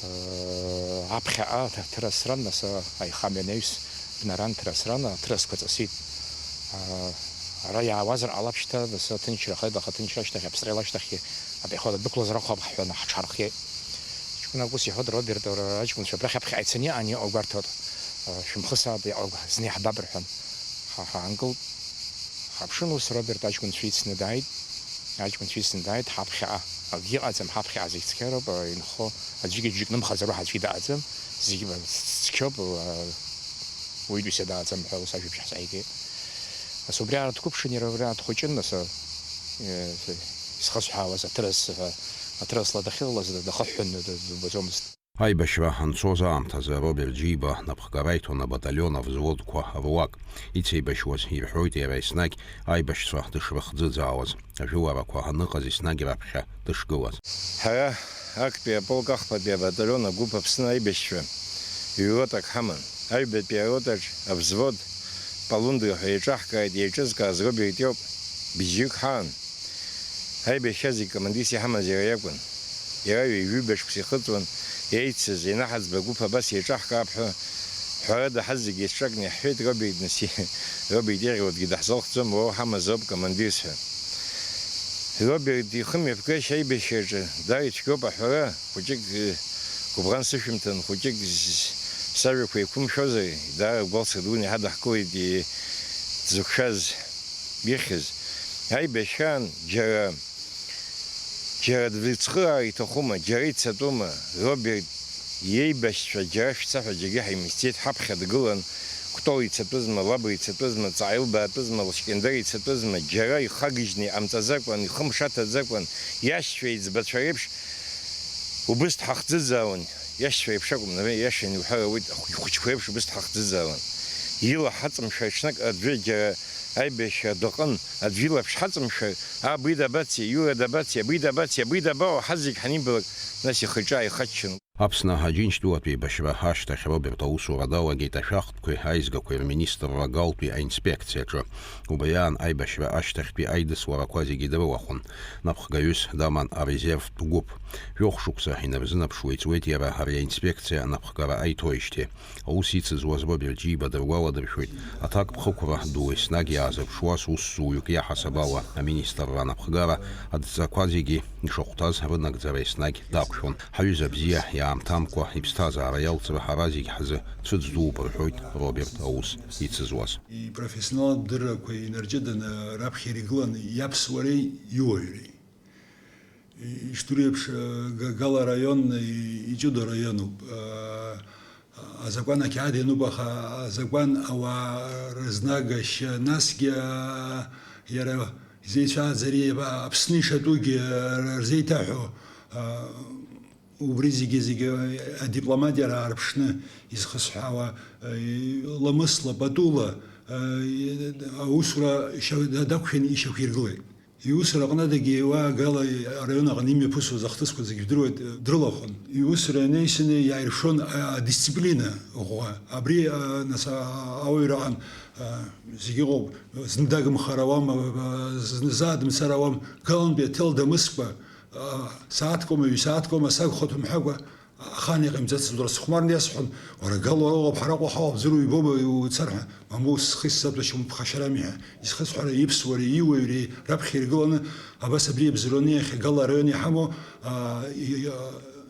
а, аԥхьаҟа ҭырасран, нас, а, аихамҩа анаҩс бнаран, ҭырасран, аҭырасқәа ҵысит. А, Ара иаауазар ҟалап шьҭа, нас аҭынчра ахеит, аха аҭынчра ашьҭахь, аԥсрел ашьҭахьгьы апехота дәықәлозар акәхап ҳҳәаны ҳҽҳархиеит. Ҷкәынак ус иҳәоит, Роберт, уара аҷкәынцәа абрахь аԥхьаҟа ицаны иаан иҟоу гәарҭоит, шәымхысаап, иҟоу зны иаҳбап рҳәан. Ҳа ҳаангылт, ҳаԥшын, ус Роберт аҷкәынцәа ицны дааит, аҷкәынцәа ицны дааит, ҳаԥхьаҟа акгьы ыҟаӡам, ҳаԥхьаҟа зегь цқьароуп, инхо аӡәгьы џьык нымхаӡароу ҳаӡәгьы дааӡам, зегьы цқьоуп, уаҩытәыҩса дааӡам ҳәа ус ажәабжь ҳзааигеит. Нас убри аара дқәыԥшын, иара убри аара дхәыҷын, нас, э, исхысҳәаауаз аҭырас ҳәа, аҭырасла дахьыҟалаз дахыҳәҳәаны д-, дубаӡомызт. Аибашьра анцоз аамҭазы Роберт Џьиба напхгара иҭон абаталион авзводқәа руак. Ицеибашьуаз ирҳәоит, иара еснагь аибашьцәа дышрыхӡыӡаауаз, ажәыларақәа аныҟаз еснагь раԥхьа дышгылаз. Ҳара актәи аполк ахԥатәи абаталион агәыԥ Аԥсны аибашьцәа ҩ-ротак ҳаман. Аҩбатәи аротаҿ авзвод Полундра ҳәа еиҿаҳкааит, еиҿызкааз Роберт иоуп, бжьҩык ҳаан. Аибашьра зегь командирс иҳамаз иара иакәын. Иара ҩажәи ҩба шықәса ихыҵуан, еицыз, ианаҳаӡба агәыԥ абас еиҿаҳкаап ҳәа, ҳәарада, ҳазегьы еицҿакны иаҳҳәеит, Роберт, нас, Роберт иаӷьуа аӡәгьы даҳзалхӡом, уара уҳамазоуп командирс ҳәа. Роберт ихымҩаԥгашьа аибашьраҿы даара ицәгьоуп аҳәара, хәыҷык, э, гәыбӷан сышәымҭан, хәыҷык з-, сажәақәа еиқәымшәозар, даара гәалсырдуны иҳадаҳкылеит, э, дзықәшәаз, ихьыз. Аибашьраан џьара, џьара дрыцхыраара иҭахума, џьара ицатәума, Роберт иеибашьцәа џьара шәца ҳәа џьаргьы ҳаимысӡеит, ҳаԥхьа дгылан, Кәтол ицатәызма, Лабра ицатәызма, Ҵааилбаатәызма, Лашькьындар ицатәызма, џьара ихагыжьны иҟамҵаӡакәан, ихы мшаҭаӡакәан, иашьцәа еиҵбацәа реиԥш убыс дҳахӡыӡаауан, иашьцәа реиԥш акәым, наверное, иашан иуҳәар ауеит, ахәыҷқәа реиԥш убыс дҳахӡыӡаауан. Ила ҳаҵымшәар ҽнак аӡәы џьара аибашьра даҟын, аӡәы илаԥш ҳаҵымшәар, абри дабацеи, Иура дабацеи, абри дабацеи, абри дабаҟоу, ҳазегь ҳанибалак, нас ихы-иҿы ааихаччон. Аԥсны Аџьынџьтәылатә еибашьра ашьҭахь Роберт аусура далагеит ашәахтәқәеи аизгақәеи рминистрра Галтәи аинспекциаҿы. Убри аан аибашьра ашьҭахьтәи аидысларақәа зегьы дрылахәын. Напхгаҩыс даман арезервтә гәыԥ. Жәохә шықәса инарзынаԥшуа иҵуеит иара ари аинспекциа анапхгара аиҭоижьҭеи. Аус ицызуаз Роберт Џьиба дыргәаладыршәоит, аҭакԥхықәра ду еснагь иаазырԥшуаз усзуҩык иаҳасаб ала аминистрра анапхгара адҵақәа зегьы ишахәҭаз рынагӡара еснагь дақәшәон. Ҳаҩыза бзиа, иаамҭамкәа иԥсҭазаара иалҵра ҳара зегь ҳзы цәыӡ дууп, рҳәоит Роберт аус ицызуаз. Ипрофессионалтә дыррақәа инарҷыданы раԥхьа иргылан иаԥсуареи иуаҩреи. Ишдыру еиԥш, Га-, Гала араион и-, иҷыдоу араионуп. Азакәан ақьаад иануп, аха азакәан ауаа рызнагашьа, насгьы, а, иара изеицәааӡари, а, Аԥсны ишатәугьы, а, рзеиҭаҳәо, а, убри зегьы-зегьы адипломатиара аарԥшны изхысҳәаауа, а, ламысла, патула, а, аусура шьа-, дақәшәан ишьақәиргылеит. Иусураҟны адагьы еиуаагала араион аҟны имҩаԥысуаз ахҭысқәа зегьы жәдыруеит, дрылахәын. Иусура ианеисаны иааиршон, а, адисциплина ӷәӷәа. Абри, а, нас, а, ауаҩраҟан, а, зегь ыҟоуп, зны дагымхар ауам, а, а, зны заа дымцар ауам, галантәи аҭел дамыскәа, а, сааҭкома, ҩ-сааҭкома сагхоит умҳәакәа, Ахан иҟаимҵацыз уара сыхәмарны иасҳәон, уара Гал уара уҟоуп, ҳара Аҟәа ҳауп, бзыруа ибома уцар ҳәа, мамоу, схы исзаҭәашьом ԥхашьарами ҳәа, изхысҳәара иԥсуареи иуаҩреи раԥхьа иргыланы, абас абри иабзоураны иахьа Гал араион иҳамоу, аа, и-, и-,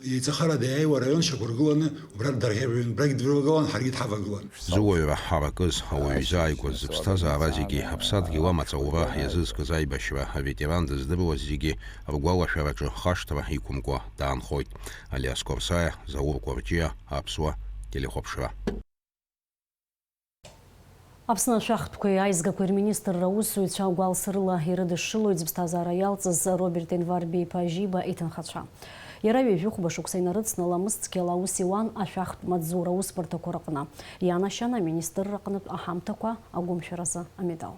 еиҵахарада иааиуа араион шьақәыргыланы убра дырӷьаҩын, убрагь дывагылан, ҳаргьы дҳавагылан. Зуаҩра ҳаракыз, ауаҩы изааигәаз зыԥсҭазаара зегьы, аԥсадгьыл амаҵ аура иазызкыз аибашьра, аветеран дыздыруаз зегьы ргәалашәараҿы хашҭра иқәымкәа даанхоит. Алиас Корсаиа, Заур Кәарҷиа, Аԥсуа телехәаԥшра. Аԥсны ашәахтәқәеи аизгақәеи рминистрра аусзуҩцәа гәалсрыла ирыдышшылоит зыԥсҭазаара иалҵыз Роберт Енварбеи-иԥа Жьиба иҭынхацәа. Иара ҩажәи хәба шықәса инарыцны ламыс цқьала аус иуан ашәахтә маҵзура аусбарҭақәа рҟны. Ианашьан аминистрра аҟнытә аҳамҭақәа агәымшәаразы амедал.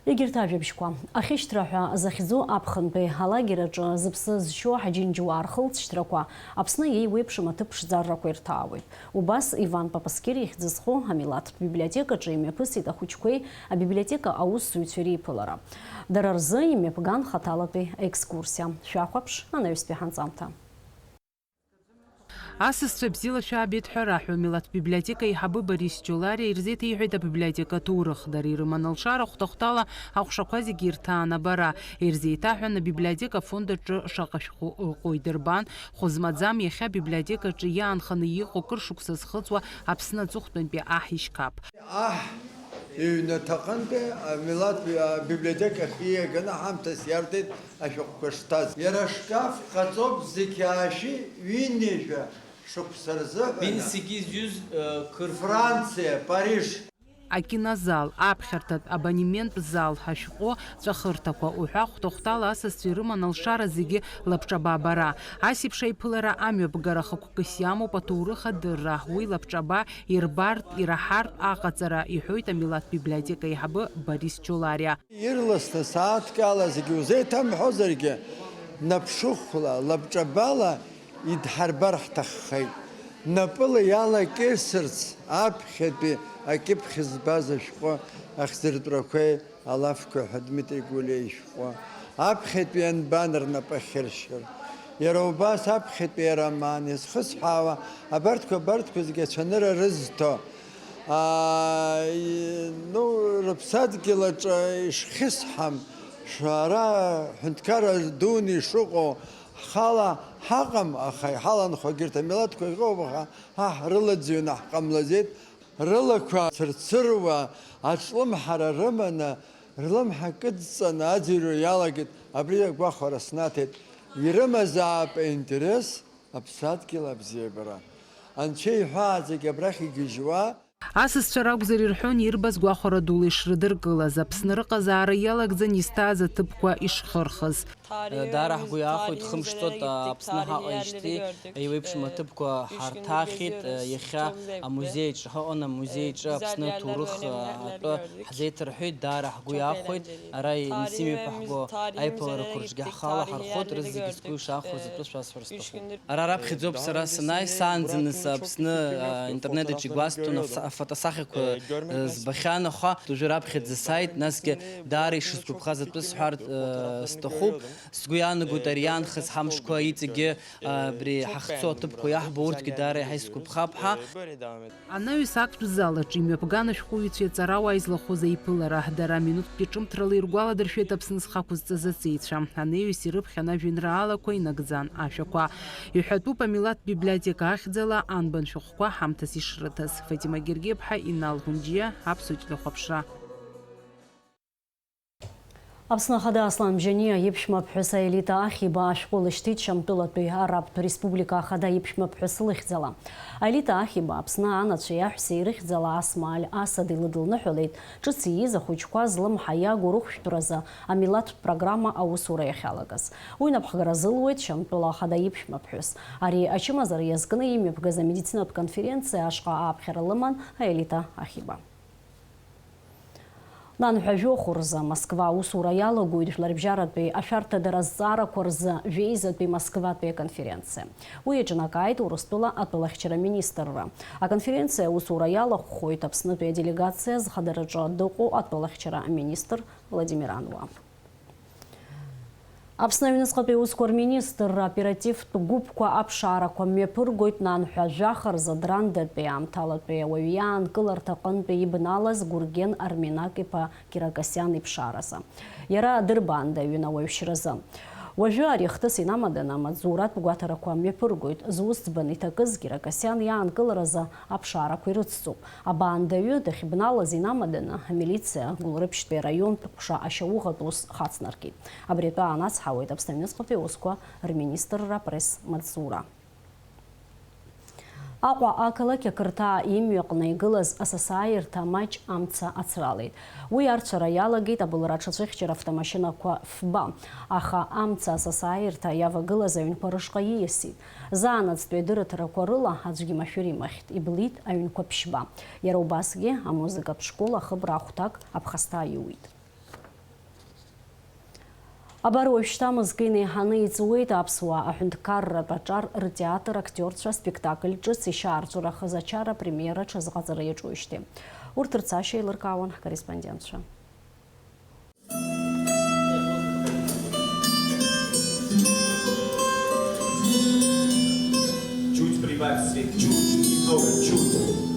Егьырҭ ажәабжьқәа. Ахьышьҭра ҳәа захьӡу аԥхынтәи алагер аҿы зыԥсы зшьо ҳџьынџьуаа рхылҵшьҭрақәа Аԥсны еиуеиԥшым аҭыԥ ԥшӡаррақәа ирҭаауеит. Убас Иван Папаскир ихьӡ зху амилаҭтә библиотекаҿы имҩаԥысит ахәыҷқәеи абиблиотека аусзуҩцәеи реиԥылара. Дара рзы имҩаԥган хаҭалатәи екскурсиа. Шәахәаԥш анаҩстәи ҳанҵамҭа. Асасцәа бзиала шәаабеит ҳәа раҳәо, милаҭтә библиотека аиҳабы Борис Џьолариа ирзеиҭеиҳәеит абиблиотекатә урых. Дара ирыман алшара ахәҭахәҭала аҟәшақәа зегьы ирҭаан абара. Ирзеиҭаҳәан абиблиотека афонд аҿы шаҟа шәҟәы ыҟоу идырбан, хәы змаӡам иахьа абиблиотекаҿы иаанханы иҟоу кыр шықәса зхыҵуа Аԥсны аҵыхәтәантәи аҳ ишьқаԥ. Аҳ иҩнаҭаҟынтәи амилаҭ библиотека ахь ииаганы ҳамҭас иарҭеит ашәҟәқәа шҭаз. Иара ашкаф ҟаҵоуп зқьи аашьи ҩынҩажәа шықәса рзыҳәан. Бинсигьы изҩыз, э, қыр. Франциа, Париж. Акинозал, аԥхьарҭатә абонемент зал ҳәа шәҟәы, ҵәахырҭақәа уҳәа хәҭа-хәҭала асасцәа ирыман алшара зегьы лабҿаба абара. Ас еиԥш аиԥылара амҩаԥгара хықәкыс иамоуп аҭоурых адырра, уи лабҿаба ирбартә, ираҳартә аҟаҵара, иҳәоит амилаҭ библиотека аиҳабы Борис Џьолариа. Ирласны сааҭк ала зегьы узеиҭамҳәозаргьы, наԥшыхәла, лабҿабала идҳарбар ҳҭаххеит. Напыла иалакьысырц аԥхьатәи акьыԥхь збаз ашәҟәы ахьӡыртәрақәеи алафқәеи ҳәа Дмитри Гулиа ишәҟәы, аԥхьатәи анбан рнапы ахьыршьыр, иара убас аԥхьатәи ароман иазхысҳәаауа абарҭқәа, абарҭқәа зегьы ацәанырра рызҭо, аа, и-, ну, рыԥсадгьыл аҿы ишхьысҳам, ара ҳәынҭқарра дуны ишыҟоу, ҳхала ҳаҟам, аха иҳаланхо егьырҭ амилаҭқәа ыҟоуп, аха ҳа ҳрылаӡҩаны ҳҟамлаӡеит. Рылақәа цырцыруа, аҿлымҳара рыманы, рлымҳа кыдҵаны аӡырҩра иалагеит, абри агәахәара снаҭеит. Ирымазаап аинтерес аԥсадгьыл абзиабара. Анцәа иҳәаа зегь абрахь игьежьуа. Асасцәа ракәзар ирҳәон ирбаз гәахәара дула ишрыдыркылаз, Аԥсны рыҟазаара иалагӡан изҭааз аҭыԥқәа ишхырхыз. Даара ҳгәы иаахәеит, хымш ҵуеит Аԥсны ҳаҟаижьҭеи еиуеиԥшым аҭыԥқәа ҳарҭахьеит. Иахьа амузеиҿ ҳаҟан, амузеиҿы Аԥсны аҭоурых атәы ҳзеиҭарҳәеит, даара ҳгәы иаахәеит. Ара Несим иԥа ҳго аиԥыларақәа рҿгьы ҳхала ҳархоит, рызегьы сгәы ишаахәоз атәы шәасҳәар сҭахуп. Ара раԥхьаӡоуп сара санааи, саанӡаныс Аԥсны, а, интернет аҿы игәасҭон, аф-, афотосахьақәа, э, збахьан, аха уажәы раԥхьаӡа сааит, насгьы даара ишысгәаԥхаз атәы сҳәар, э, сҭахуп. Сгәы иаанагоит, ари иаанхаз ҳамшқәа иҵегьгьы, а, абри ҳахьцо аҭыԥқәа иаҳбо урҭгьы даара иаҳа исгәаԥхап ҳәа. Анаҩс актәи зал аҿы имҩаԥган ашәҟәыҩҩцәеи аҵарауааи злахәыз аиԥылара. Дара минуҭтәи ҿымҭрала иргәаладыршәеит Аԥсны зхы ақәызҵаз аҵеицәа. Анаҩс ирыԥхьан ажәеинраалақәа, инагӡан ашәақәа. Иҳәатәуп амилаҭ библиотека ахьӡала анбан шәҟәқәа ҳамҭас ишрыҭаз. Фатима Гергиаԥҳа, Инал Гәынџьиа, Аԥсуа телехәаԥшра. Аԥсны Ахада Аслан Бжьаниа иԥшәма ԥҳәыс Аелита Ахиба ашәҟәы лышьҭит Шьамтәылатәи Арабтә Республика Ахада иԥшәма ԥҳәыс лыхьӡала. Аелита Ахиба Аԥсны анацәеи аҳәсеи рыхьӡала Асмааль Асади лыдылныҳәалеит, ҿыц ииз ахәыҷқәа злымҳа иагу рыхәшәтәразы амилаҭтә программа аусура иахьалагаз. Уи напхгара зылуеит Шьамтәыла Ахада иԥшәма ԥҳәыс. Ари ачымазара иазкны имҩаԥгаз амедицинатә конференциа ашҟа ааԥхьара лыман Аелита Ахиба. Нанҳәа жәохә рзы Москва аусура иалагоит жәларбжьаратәи ашәарҭадара азҵаарақәа рзы жәеизатәи Москватәи аконференциа. Уи иаҿнакааит Урыстәыла атәылахьчара министрра. Аконференциа аусура иалахәхоит Аԥснытәи аделегациа зхадараҿы дыҟоу атәылахьчара аминистр Владимир Ануа. Аԥсны аҩныҵҟатәи аусқәа рминистрра оперативтә гәыԥқәа аԥшаарақәа мҩаԥыргоит нанҳәа жәаха рзы Драндатәи аамҭалатәи ауаҩы иаанкыларҭа аҟынтәи ибналаз Гурген Арменак иԥа Киракосиан иԥшааразы. Иара дырбаандаҩын ауаҩшьразы. Уажәы ари ахҭыс инамаданы амаҵзуратә гәаҭарақәа мҩаԥыргоит, зус ӡбаны иҭакыз Киракосиан иаанкыларазы аԥшаарақәа ирыцҵоуп. Абаандаҩы дахьыбналаз инамаданы, амилициа Гәылрыԥшьтәи араионтә ҟәша ашьауӷатә ус хацнаркит. Абри атәы аанацҳауеит Аԥсны аҩныҵҟатәи аусқәа рминистрра апресс-маҵзура. Аҟәа ақалақь ақырҭаа имҩаҟны игылаз асасааирҭа маҷ амца ацралеит. Уи арцәара иалагеит абылра аҽацәыхьчара автомашьынақәа фба, аха амца асасааирҭа иавагылаз аҩнқәа рышҟа ииасит. Заанаҵтәи адырраҭарақәа рыла аӡәгьы машәыр имыхьт, иблит аҩнқәа ԥшьба. Иара убасгьы амузыкатә школ ахыбра ахәҭак аԥхасҭа аиуит. Абар уажәшьҭа мызкы инеиҳаны иҵуеит аԥсуаа аҳәынҭқарратә аҿар ртеатр актиорцәа аспектакль ҿыц ишьаарҵәырахаз ачара апремиера аҽазыҟаҵара иаҿуижьҭеи. Урҭ рцашьа еилыркаауан ҳкорреспондентцәа. Чуть прибавь свет, чуть, немного, чуть.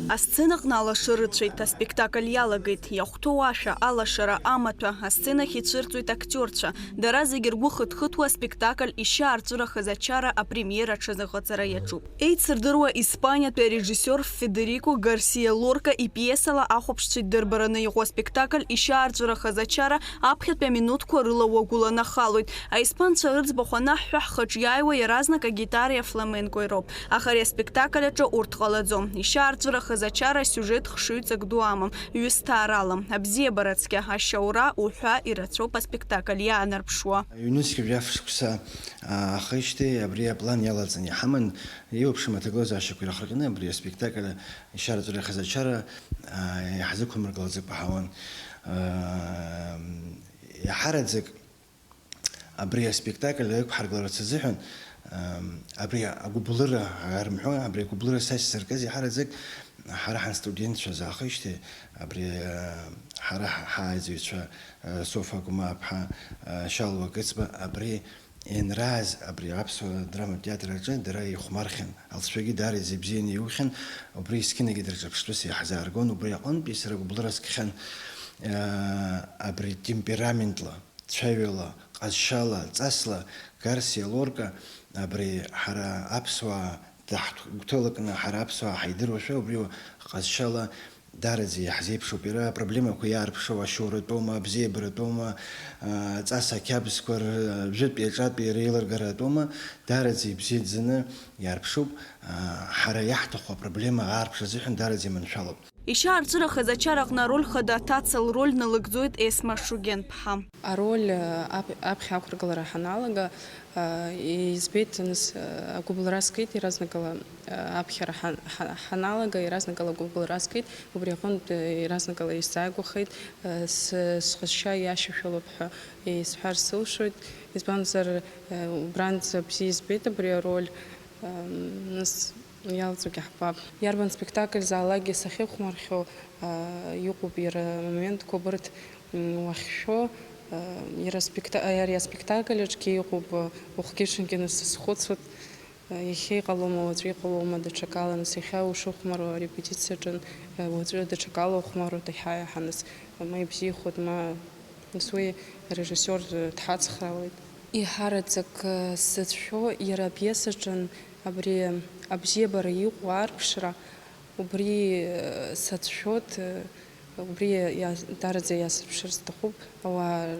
Асценаҟны алаша рыцәеит, аспектакль иалагеит. Иахәҭоу ашәа, алашара, амаҭәа, асценахь ицәырҵуеит актиорцәа. Дара зегьы ргәы хыҭхыҭуа аспектакль ишьаарҵәырахаз ачара апремиера аҽазыҟаҵара иаҿуп. Еицырдыруа Испаниатәи арежиссиор Федерико Гарсиа Лорка ипиесала ахәаԥшцәа идырбараны иҟоу аспектакль ишьаарҵәырахаз ачара аԥхьатәи аминуҭқәа рыла уагәыланахалоит. Аиспанцәа рыӡбахә анаҳҳәа, ҳхаҿ иааиуа иаразнак агитареи афламенкои роуп. Аха ари аспектакль аҿы урҭ ҟалаӡом. Ишьаарҵәырахаз ачара асиужет хшыҩҵак ду амам, ҩысҭаарала. Абзиабара цқьа, ашьаура, уҳәа ирацәоуп аспектакль иаанарԥшуа. Ҩнызқьи жәаф шықәса аахижьҭеи абри аплан иалаҵаны иҳаман, еиуеиԥшым аҭагылазаашьақәа ирахырҟьаны абри аспектакль ишьаарҵәырахаз ачара, аа, иаҳзықәмыргылаӡакәа ҳауан. Аа, иаҳараӡак абри аспектакль аиқәҳаргыларц азыҳәан, аа, абри агәыблыра, аарымҳәо, абри агәыблыра са исзыркыз иаҳараӡак ҳара ҳанстудентцәа заахижьҭеи, абри, аа, ҳара ҳааӡаҩцәа, аа, Софа Гәмааԥҳа, аа, Шьалуа Гыцба, абри ианрааз абри аԥсуа драматә театр аҿы дара ихәмархьан, алҵшәагьы даараӡа ибзианы иухьан, убри есқьынагьы дырҿаԥштәыс иаҳзааргон, убри аҟынтәи сара гәыблыра скхьан, аа, абри темпераментла, цәаҩала, ҟазшьала, ҵасла Гарсиа Лорка абри ҳара аԥсуаа даҳгәҭылакны, ҳара аԥсуаа ҳаидыруашәа убри ҟазшьала Даараӡа иаҳзеиԥшуп иара, апроблемақәа иаарԥшуа ашьоуратәоума, абзиабаратәоума, аа, аҵас ақьабзқәа ржәытәи аҿатәи реилыргаратәоума, даараӡа ибзиаӡаны иаарԥшуп, аа, ҳара иаҳҭаху апроблема аарԥшра азыҳәан даараӡа иманшәалоуп. Ишьаарҵәырахаз ачараҟны ароль хада аҭаца лроль налыгӡоит Есма Шугенԥҳа. Ароль, аа, ап-, аԥхьа ақәыргылара ҳаналага, аа, избеит, нас, аа, агәыбылра скит иаразнакала. Аԥхьара ҳан-, ҳа-, ҳаналага, иаразнакала гәыбылра аскит, убри аҟынтә, э, иаразнакала исзааигәахеит, э, с-, сҟазшьа иашьашәалоуп ҳәа исҳәар сылшоит, избанзар, э, убранӡа бзиа избеит абри ароль, э, нас иалҵуагьы ҳбап. Иарбан спектакль заалакгьы сахьыхәмархьоу, э, иҟоуп иара амоментқәа абырҭ, м, уахьшәо, э, иара спекта-, ари аспектакль аҿгьы иҟоуп, э, уахгьы-ҽынгьы нас сазхәыцуеит. Иахьа иҟалома, уаҵәы иҟалома, даҽакала, нас, иахьа ушыхәмаруа арепетициаҿы, уаҵәы даҽакала ухәмаруа, даҳа-иаҳа, нас, ма ибзиахоит, ма, нас, уи арежиссиор дҳацхраауеит. Еиҳараӡак сзацәшәо иара апиесаҿы абри абзиабара иҟоу аарԥшра, убри сацәшәоит. Убри иа-, даараӡа иаасырԥшыр сҭахуп ауаа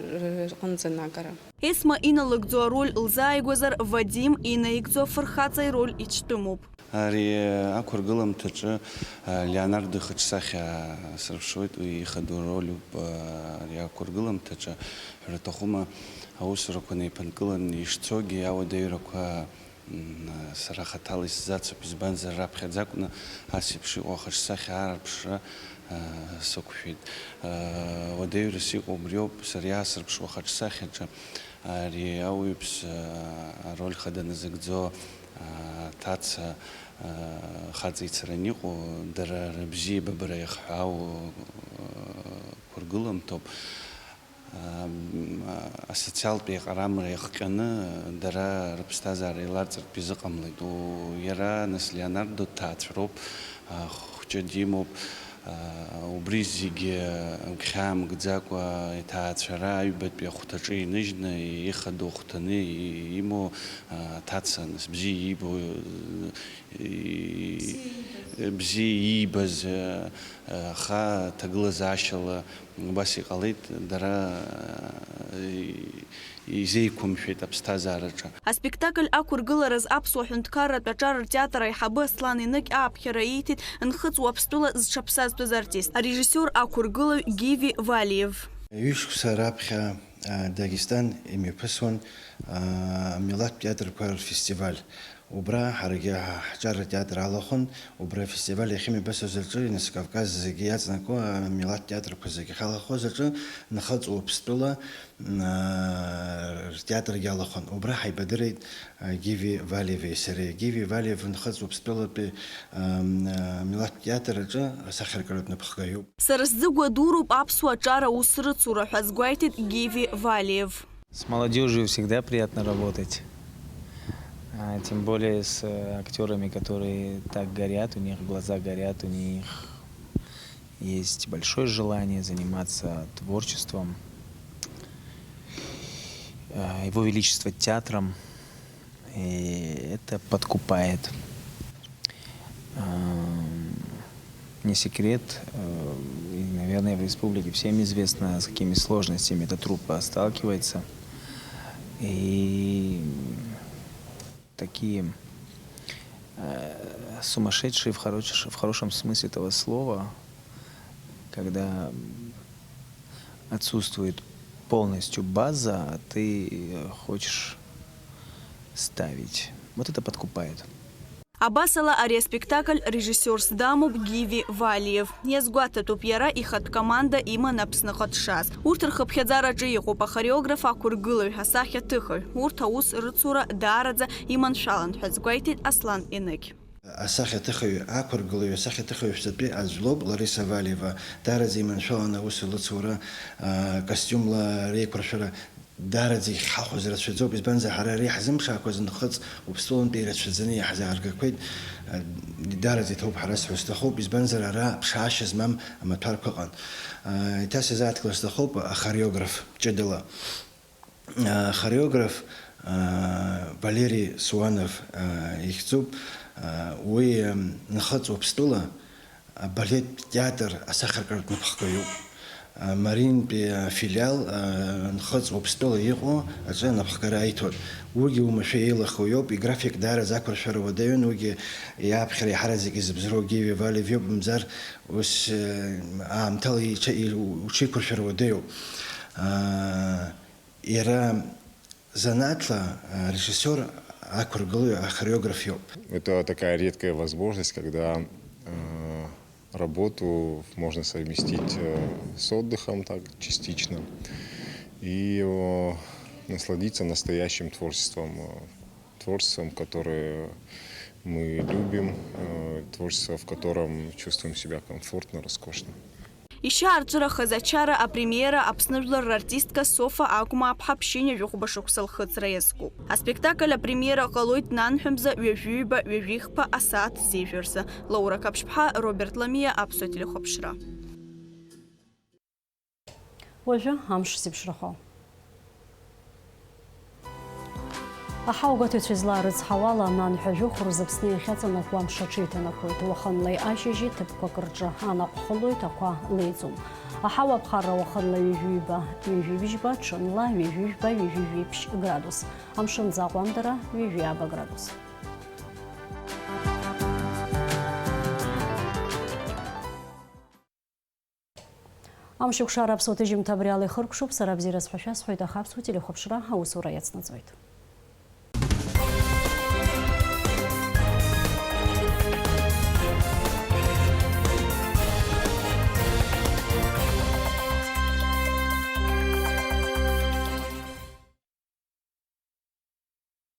рҟынӡа анагара. Есма иналыгӡо ароль лзааигәазар, Вадим инаигӡо афырхаҵа ироль ицәтәымуп. Ари ақәыргыламҭаҿы, а, Леонардо ихаҿсахьа сырԥшуеит, уи ихадоу роль ауп, а, ари ақәыргыламҭаҿы, ҳәара аҭахума, аусурақәа неиԥынкыланы ишцогьы ауадаҩрақәа, м, сара хаҭала исзацуп, избанзар, раԥхьаӡа акәны ас еиԥш иҟоу ахаҿсахьа аарԥшра, а, сықәшәеит. А, уадаҩрас иҟоу убриоуп, сара иаасырԥшуа ахаҿсахьаҿы ари ауаҩԥс, а, ароль хада назыгӡо, а, аҭаца, а, хаҵа ицаран иҟоу, дара рыбзиабабара иахҳәаау, а, қәыргыламҭоуп. Ам, а, асоциалтә еиҟарамра иахҟьаны дара рыԥсҭазаара еиларҵыртә изыҟамлеит. У, иара, нас, Леонардо дҭаацәароуп, а, хәҷы димоуп. А, убри зегьы гәхьаамгӡакәа иҭаацәара аҩбатәи ахәҭаҿы иныжьны, ихадоу ахәҭаны и-, имоу, а, аҭаца, нас, бзиа иибо, и-, бзиа иибаз, а, аха ҭагылазаашьала убас иҟалеит, дара, и-, изеиқәымшәеит аԥсҭазаараҿы. Аспектакль ақәыргылараз Аԥсуа ҳәынҭқарратә аҿар ртеатр аиҳабы Аслан Еныкь ааԥхьара ииҭеит Нхыҵ Уаԥстәыла зҽаԥсазтәыз артист, арежиссиор ақәыргылаҩ Гиви Валиев. Ҩышықәса раԥхьа, а, Дагестан имҩаԥысуан, а, амилаҭтә театрқәа рфестиваль. Убра ҳаргьы ҳ-, ҳҿар атеатр алахәын, убра афестиваль иахьымҩаԥысыз аҿы, нас Кавказ зегьы иаҵанакуа амилаҭтә театрқәа зегьы ахьалахәыз аҿы, Нхыҵ Уаԥстәыла, аа, ртеатргьы алахәын. Убра ҳаибадырит, а, Гиви Валиеви сареи. Гиви Валиев Нхыҵ Уаԥстәылатәи, ам, а, милаҭтә театр аҿы асахьаркыратә напхгаҩуп. Сара сзы гәадуроуп аԥсуа аҿар аус рыцура ҳәа азгәеиҭеит Гиви Валиев. С молодёжью всегда приятно работать, а, тем более с, э, актёрами, которые так горят, у них глаза горят, у них есть большое желание заниматься творчеством. Э, Его Величество театром, и это подкупает. Эм, Не секрет, э, и, наверное, в республике всем известно, с какими сложностями эта труппа сталкивается. И такие, э, сумасшедшие в хорош-, в хорошем смысле этого слова, когда отсутствует полностью база, а ты хочешь ставить. Вот это подкупает. Абасала, ари аспектакль режиссиорс дамоуп Гиви Валиев. Иазгәаҭатәуп, иара ихатә команда иман Аԥсныҟа дшааз. Урҭ рхыԥхьаӡараҿы иҟоуп ахореограф, ақәыргылаҩ, асахьаҭыхыҩ. Урҭ аус рыцура даараӡа иманшәалан ҳәа азгәеиҭеит Аслан Еныкь. Асахьаҭыхыҩ, ақәыргылаҩ, асахьаҭыхыҩ ҳәсатәи аӡә лоуп, Лариса Валиева. Даараӡа иманшәалан аус лыцура, а, костиумла реиқәыршәара. Даараӡа иахьҳахәоз рацәаӡоуп, избанзар, ҳара ари ҳзымԥшаақәаз Нхыҵ Уаԥстәылантәи ирацәаӡаны иаҳзааргақәеит, а, даараӡа иҭоуп ҳәа сҳәо сҭахуп, избанзар, ара ԥшаашьа змам амаҭәарқәа ыҟан. А, еиҭа сазааҭгылар сҭахуп ахореограф ҷыдала. А, ахореограф, а, Валери Суанов, а, ихьӡуп, а, уи, ам, Нхыҵ Уаԥстәыла, Абалет театр асахьаркыратә напхгаҩуп. Мариинтәи афилиал, Нхыҵ Уаԥстәыла иҟоу аҿы анапхгара аиҭоит. Уигьы уамашәа еилахоу иоуп, играфик даараӡа ақәыршәара уадаҩын, уигьы иааԥхьара еиҳараӡак изыбзоуроу Гиви Валиев иоуп, мамзар ус, аамҭала иҽа-, и-, уҽеиқәыршәара уадаҩуп. Иара занааҭла, а, режиссиор, ақәыргылаҩ, ахореограф иоуп. Это такая редкая возможность, когда, э, работу можно совместить, э, с отдыхом, так, частично, и, э, насладиться настоящим творчеством, э, творчеством, которое мы любим, э, творчество, в котором чувствуем себя комфортно, роскошно. Ишьаарҵәырахаз ачара апремиера Аԥсны жәлар рартистка Софа Агәмааԥҳа ԥшьынҩажәи хәба шықәса лхыҵра иазкуп. Аспектакль апремиера ҟалоит нанҳәа мза ҩажәи ҩба, ҩажәи хԥа асааҭ зежәа рзы. Лаура Қаԥшьԥҳа, Роберт Ламиа, Аԥсуа телехәаԥшра. Уажәы амш зеиԥшрахо. Аҳауагәаҭаҩцәа излаарыцҳауала, ананҳәа жәохә рзы Аԥсны иахьаҵанакуа амш аҽеиҭанакуеит. Уахынлеи ашьыжьи ҭыԥқәак рҿы анаҟә хылоит, ақәа леиӡом. Аҳауа аԥхарра уахынла ҩажәи ҩба, ҩажәи бжьба, ҽынла ҩажәи жәба, ҩажәи жәиԥшь градус. Амшын аӡы аҟәандара ҩажәи ааба градус. Амшеикәшара аԥсуа ҭыжьымҭа абри ала ихыркәшоуп. Сара бзиараз ҳәа шәасҳәоит, аха аԥсуа телехәаԥшра аусура иацнаҵоит.